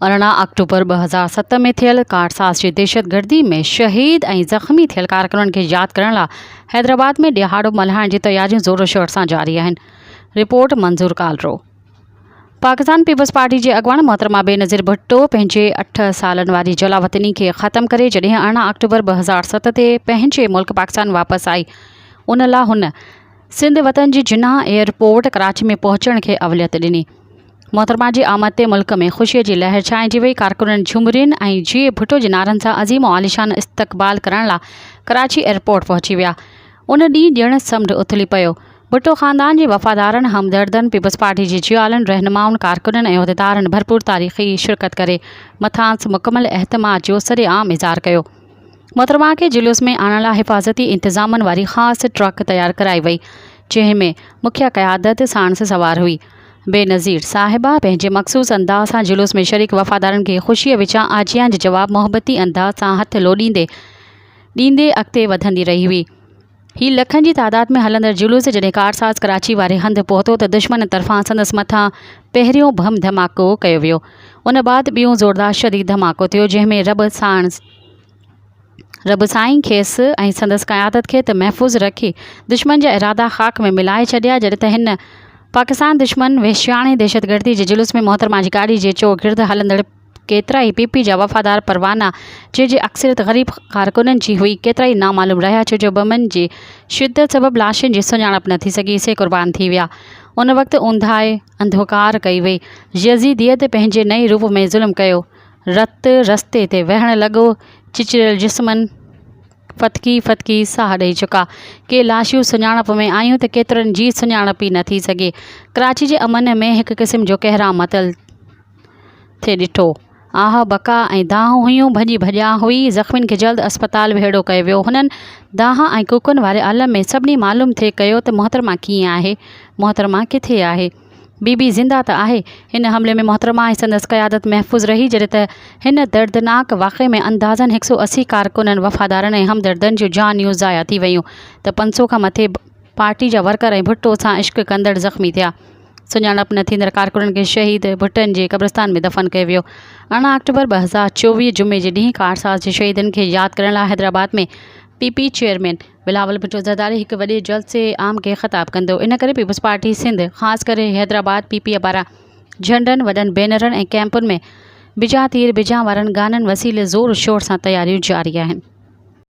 18 October 2007 ۾ ٿيل ڪارساز جي دهشتگردي ۾ شهيد ۽ زخمي ٿيل ڪارڪنن کي ياد ڪرڻ لاء حيدرآباد ۾ ڏهاڙو ملهائڻ جي تياريون زور شور سان جاري آهن، رپورٽ منظور ڪالرو. پاڪستان پيپلز پارٽي جي اڳواڻ محترمه بينظير ڀٽو پنهنجي اٺ سالن واري جلاوطني کي ختم ڪري جڏهن 18 آڪٽوبر 2007 تي پنهنجي ملڪ پاڪستان واپس آئي ان لاء هن سنڌ وطن جي جناح ايئرپورٽ ڪراچي ۾ پهچڻ کي اوليت ڏني. محترمه جي آمد تي ملڪ ۾ خوشي جي لهر ڇانئجي وئي، ڪارڪنن جهومرين ۽ جيئي ڀٽو جي نعرن سان عظيم و عاليشان استقبال ڪرڻ لا ڪراچي ايئرپورٽ پهچي ويا. ان ڏينهن ڄڻ سمنڊ اٿلي پيو. ڀٽو خاندان جي وفادارن، همدردن، پيپلز پارٽي جي جيالن، رهنمائن، ڪارڪنن ۽ عهديدارن ڀرپور تاريخي شرڪت ڪري مٿانئس مڪمل اعتماد جو سرعام اظهار ڪيو. محترمه کي جلوس ۾ آڻڻ لاء حفاظتي انتظامن واري خاص ٽرڪ تيار ڪرائي وئي، جنهن ۾ مکيه قيادت ساڻس سوار هئي. بينظير صاحبه پنهنجي مخصوص انداز سان جلوس ۾ شريڪ وفادارن کي خوشيء وچان آجيان جي جواب محبتي انداز سان هٿ لوڏيندي ڏيندي اڳتي وڌندي رهي هئي. هي لکن جي تعداد ۾ هلندڙ جلوس جڏهن ڪارساز ڪراچي واري هنڌ پهتو ته دشمن طرفان سندس مٿان پهريون بم ڌماڪو ڪيو ويو. ان بعد ٻيون زوردار شديد ڌماڪو ٿيو جنهن ۾ رب ساڻس رب سائين کيس ۽ سندس قيادت کي ته محفوظ رکي دشمن جا ارادا خاڪ ۾ ملائي ڇڏيا جڏهن ته هن پاڪستان دشمن وحشياڻي دهشتگردي جي جلوس ۾ محترمه جي گاڏي جي چوگرد هلندڙ ڪيترائي پي پي جا وفادار پروانا، جن جي اڪثريت غريب ڪارڪنن جي هئي، ڪيترائي نامعلوم رهيا ڇو جو بمن جي شدت سبب لاشن جي سڃاڻپ نه ٿي سگهي، سي قربان ٿي ويا. ان وقت اونداهي انڌوڪار ڪئي وئي. يزيديت پنهنجي نئين روپ ۾ ظلم ڪيو. رت رستي تي وهڻ لڳو. چچريل جسمن ڦٿڪي ڦٿڪي ساهه ڏئي چڪا. ڪي لاشون سڃاڻپ ۾ آيون ته ڪيترن جي سڃاڻپ ئي نه ٿي سگهي. ڪراچي جي امن ۾ هڪ قسم جو ڪهرام متل ٿي ڏٺو. آهه بڪا ۽ دانهون هيون، ڀڄي ڀڄان هئي. زخمين کي جلد اسپتال ڀيڙو ڪيو ويو. هنن دانهن ۽ ڪوڪن واري عالم ۾ سڀني معلوم ٿي ڪيو ته محترمه ڪيئن آهي؟ محترمه ڪٿي آهي؟ بي بي زنده ته آهي؟ هن حملي ۾ محترمه ۽ سندس قيادت محفوظ رهي، جڏهن ته هن دردناڪ واقعي ۾ اندازن هڪ سئو 80 ڪارڪنن، وفادارن ۽ همدردن جون جانيون ضايع ٿي ويون ته پنج سئو کان مٿي پارٽي جا ورڪر ۽ ڀٽو سان عشق ڪندڙ زخمي ٿيا. سڃاڻپ نه ٿيندڙ ڪارڪنن کي شهيد ڀٽن جي قبرستان ۾ دفن ڪيو ويو. 18 آڪٽوبر 2024 جمعي جي ڏينهن ڪارساز جي شهيدن کي ياد ڪرڻ لاء Hyderabad ۾ P P chairman Bilawal Bhutto Zardari هڪ وڏي جلسي عام کي خطاب ڪندو. ان ڪري پيپلز پارٽي سنڌ خاص ڪري حيدرآباد پي پي پاران جهنڊن، وڏن بينرن ۽ ڪئمپن ۾ بجا تير بجا وارن گانن وسيلي زور شور سان تياريون جاري آهن.